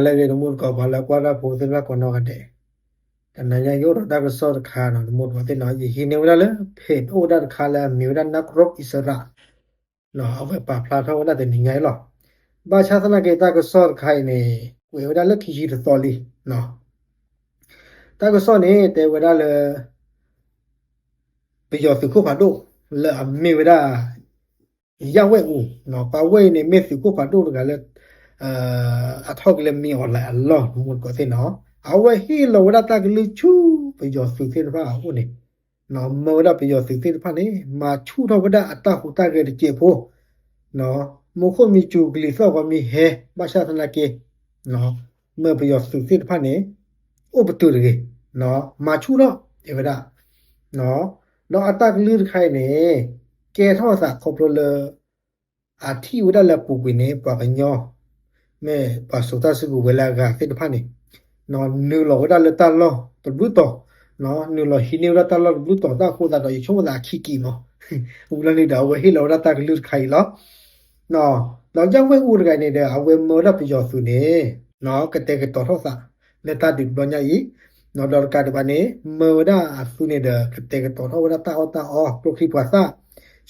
လၢအဂ့ၤ တမူတကိး ပှၤလၢကွၢ်တၢ်ဖိသ့ၣ်တဖၣ်ကိးနီၢ်ဂၤဒဲး, တနၤညါယအိၣ်ဒီးတၢ်ကစီၣ်တခါနီၤ တမူတကိးသ့ၣ်နီၤ, ယဟံးန့ၢ်ဝဲဒၣ်လၢ page အိၣ်ဝဲဒၣ်တခါလၢအမ့ၢ်ဝဲဒၣ် นักรบอิสระ အဝဲပာ်ဖျါထီၣ်ဝဲဒၣ်တနံၤညါအံၤလီၤ. ဘၣ်ဆၣ်သနာ်က့ တၢ်ကစီၣ်တခါအံၤန့ၣ် ကွဲးဝဲဒၣ်လၢခံဆံတသီလံ. တၢ်ကစီၣ်န့ၣ် တဲဝဲဒၣ်လၢ ပယီၤသုးခိၣ်ဖးဒိၣ် လၢအမ့ၢ်ဝဲဒၣ် ယၣ်ဝဲၣ်အူ, ပှၤဝဲၢ်အံၤန့ၣ် မ့ၢ်သုးခိၣ်ဖးဒိၣ်တဂၤလၢ အထီၣ်က့ၤလၢမံၤအီၣ်လဲၣ်အလီၢ် တမူတကိးသ့ၣ်နီၤ, အဝဲဟ့ၣ်လီၤဝဲဒၣ်တၢ်ကလုၢ်ဆူပယီၤသုးသ့ၣ်တဖၣ်အအိၣ်န့ၣ်, မၢဝဲဒၣ်ပယီၤသုးသ့ၣ်တဖၣ်န့ၣ် မၤဆူၣ်ထီၣ်ဝဲဒၣ်အတၢ်ဟူးတၢ်ဂဲၤတစဲးဖိ, မူခိၣ်မံၤစူၤ ကလံၤသီၣ်ဂီၤမံၤဟဲ ဘၣ်ဆၣ်သနာ်က့ မၢပယီၤသုးသ့ၣ်တဖၣ်န့ၣ် အိၣ်ပတုာ်တဂ့ၤ, မၤဆူၣ်ထီၣ် တဲဝဲဒၣ်, ဒီးအတၢ်ကလုၢ်တခါအံၤန့ၣ် ကဲထီၣ်အသးခီဖျိလၢ အထံၣ်ဝဲဒၣ်လၢအပူၤကွံာ်န့ၣ် ပှၤကညီ မ့ၢ်ပှၤစိာ်တၢ်စုကဝဲၤလၢအဂၤသ့ၣ်တဖၣ်န့ၣ် နုာ်လီၤဝဲဒၣ်လၢတၢ်လီၢ်တဘျုးတီၤ, နုာ်လီၤဟံးန့ၢ်ဝဲဒၣ်တၢ်လီၢ်တဘျုးတီၤ တၢ်အဃိသတးဒီး ယဆိကမိၣ်သးအခံကံၤမး, ဝံၤလီၤန့ၣ်ဒီး အဝဲဟ့ၣ်လီၤဝဲဒၣ်တၢ်ကလုၢ်တခါအံၤလီၤ. ဒီးယၣ်ဝဲၣ်အူတဂၤန့ၣ်ဒီး အဝဲမၢဝဲဒၣ်ပယီၤသုးန့ၣ် ကတဲာ်ကတီၤထီၣ်သး လၢတၢ်ဒုးတဘျီညါအံၤ, ဒီးတကးဒံးဘၣ်န့ၣ် မၢဝဲဒၣ်အသုးန့ၣ်ဒီး ကတဲာ်ကတီၤထီၣ်ဝဲဒၣ်တၢ်အီၣ်တၢ်အီ ကျိချံမျိာ်သၣ်,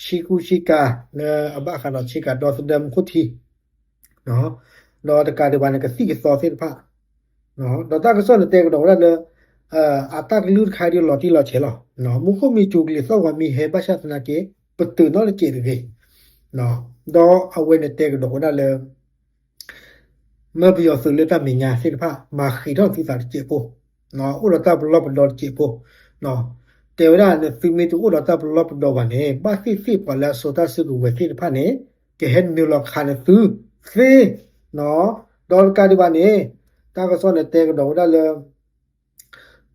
ဆ့ကူဆ့ကၤ လၢအဘၣ်ဃးဒီးဆ့ကၤဒီသဒၢမူခိၣ်ထံ ဒီးတကးဒံးဘၣ်န့ၣ် ကသံၣ်ကသီသ့ၣ်တဖၣ်, ဒီးတၢ်ကစီၣ်န့ၣ်တဲကဒီးဝဲဒၣ်လၢ အတၢ်ကလုၢ်တခါဒီးလီၤတံၢ်လီၤဆဲးလီၤ. မူခိၣ်မံၤစူၤ ကလံၤသီၣ်ဂီၤမံၤဟဲ ဘၣ်ဆၣ်သနာ်က့ ပတုာ်နီတစဲးတဂ့ၤ, ဒီးအဝဲန့ၣ်တဲကဒီးဝဲဒၣ်လၢ မၢပယီၤသုးလၢတၢ်မဲာ်ညါသ့ၣ်တဖၣ် မၤဃံးထီၣ်သုသးတစဲးဖိ, အိၣ်ဒီးတၢ်ပလီၢ်ပဒီတစဲးဖိ, တဲဝဲဒၣ်နသုမ့ၢ်တအိၣ်ဒီးတၢ်ပလီၢ်ပဒီဘၣ်န့ၣ် ဘၣ်သ့ၣ်သ့ၣ်ပှၤလၢအစိာ်တၢ်စုကဝဲၤသ့ၣ်တဖၣ်န့ၣ် ကဟဲနုာ်လီၤခးနသုသ့, ဒီးတကးဒံးဘၣ်န့ၣ် တၢ်ကစီၣ်န့ၣ်တဲကဒီးဝဲဒၣ်လၢ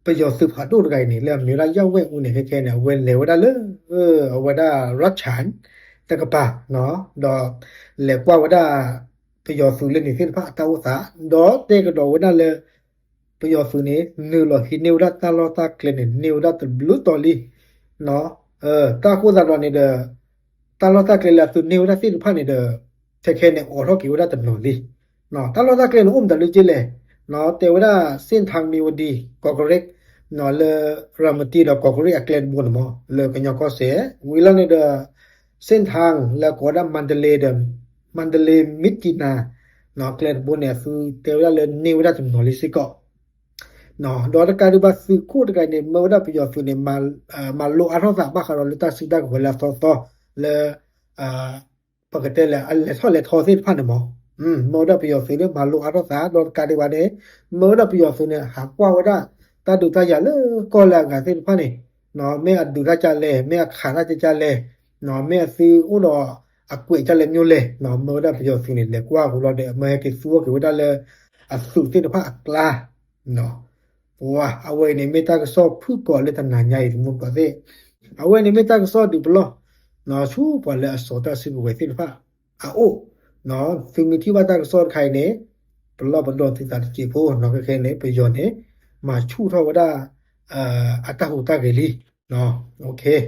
ပယီၤသုးဖးဒိၣ်တဂၤအံၤန့ၣ် လၢအမ့ၢ်ဝဲဒၣ်ယၣ်ဝဲၣ်အူန့ၣ် ခဲခဲန့ၣ် အဝဲလဲၤဝဲဒၣ်လၢ အဝဲဒၣ် ရၢၣ်ခၢၣ် တကပၤ, ဒီးလဲၤကွၢ်ဝဲဒၣ် ပယီၤသုးလၢန့ၣ်သ့ၣ်တဖၣ်အတၢ်အိၣ်သး, ဒီးတဲကဒီးဝဲဒၣ်လၢ ပယီၤသုးန့ၣ် နုာ်လီၤဟံးန့ၢ်ဝဲဒၣ်တၢ်လီၢ်တၢ်ကျဲန့ၣ် န့ၢ်ဝဲဒၣ်တဘျုးတီၤလံ, တၢ်အဃိသတးဒီးန့ၣ်ဒီး တၢ်လီၢ်တၢ်ကျဲလၢအသုးန့ၢ်ဝဲဒၣ်သ့ၣ်တဖၣ်န့ၣ်ဒီး ခဲခဲန့ၣ် အိးထီၣ်က့ၤဝဲဒၣ်တနီၤလံ. တၢ်လီၢ်တၢ်ကျဲန့ၣ် အိၣ်မတၤဒုက့လဲၣ်, တဲဝဲဒၣ် เส้นทางมีวดี ก่อเกร็ด လၢ ရၤမတံဒီး ก่อเกร็ด အကျဲတဘိန့ၣ်မး လၢကညီကီၢ်စဲၣ်, ဝံၤလီၤန့ၣ်ဒီး เส้นทาง လၢကိးဝဲဒၣ် မါဒလ့ဒီး မါဒလ့ မြစ်ကြီးနား ကျဲတဘိန့ၣ် အသုတဲဝဲဒၣ်လၢန့ၢ်ဝဲဒၣ်တနီၤလံစ့ၢ်ကီး ဒီးတကးဒံးဘၣ်သုးခိၣ်တဂၤန့ၣ် မၢဝဲဒၣ်ပယီၤသုးန့ၣ် မၤလိအါထီၣ်သးဘၣ်ဃးဒီးလၢတၢ်စုတၢ်ကဝဲၤလၢအသီသီ လၢ ပကတဲလၢအလဲၤထီၣ်လဲၤထီသ့ၣ်တဖၣ်န့ၣ်မး, မၢဝဲဒၣ်ပယီၤသုးလၢမၤလိအါထီၣ်သး ဒီးတကးဒံးဘၣ်န့ၣ် မၢဝဲဒၣ်ပယီၤသုးန့ၣ် ဟးကွၢ်ဝဲဒၣ် တၢ်ဒုးတၢ်ယၤလၢကီၢ်လၢအဂၤသ့ၣ်တဖၣ်န့ၣ်, မ့ၢ်အဒုးတၢ်ကလဲၣ်, မ့ၢ်အခးတၢ်ကလဲၣ်, မ့ၢ်အသုအိၣ်ဒီးအကွဲးကလဲၣ်မ့ၢ်လဲၣ်, မၢဝဲဒၣ်ပယီၤသုးန့ၣ် လဲၤကွၢ်အဃိလီၤဒီး မၢဟဲက့ၤသူအီၤက့ၤဝဲဒၣ်လၢ အသုးသ့ၣ်တဖၣ်အကျါ ပှၤ အဝဲအံၤန့ၣ်မ့ၢ်တၢ်ကစီၣ်ဖုၣ်ကိာ်လၢတနၤညါအံၤ တမူတကိးသ့ၣ်, အဝဲန့ၣ်မ့ၢ်တၢ်ကစီၣ်ဒုးပလီၢ် ဆူပှၤလၢအစိာ်တၢ်စုကဝဲၤသ့ၣ်တဖၣ်အအိၣ်, သုမ့ၢ်ထံၣ်ဘၣ်တၢ်ကစီၣ်တခါအံၤန့ၣ် ပလီၢ်ပဒီသုသးတစဲးဖိနီၤ, ခဲခဲန့ၣ် ပယီၤန့ၣ် မၤဆူၣ်ထီၣ်ဝဲဒၣ် အတၢ်ဟူးတၢ်ဂဲၤလံ, အိၣ်ခ့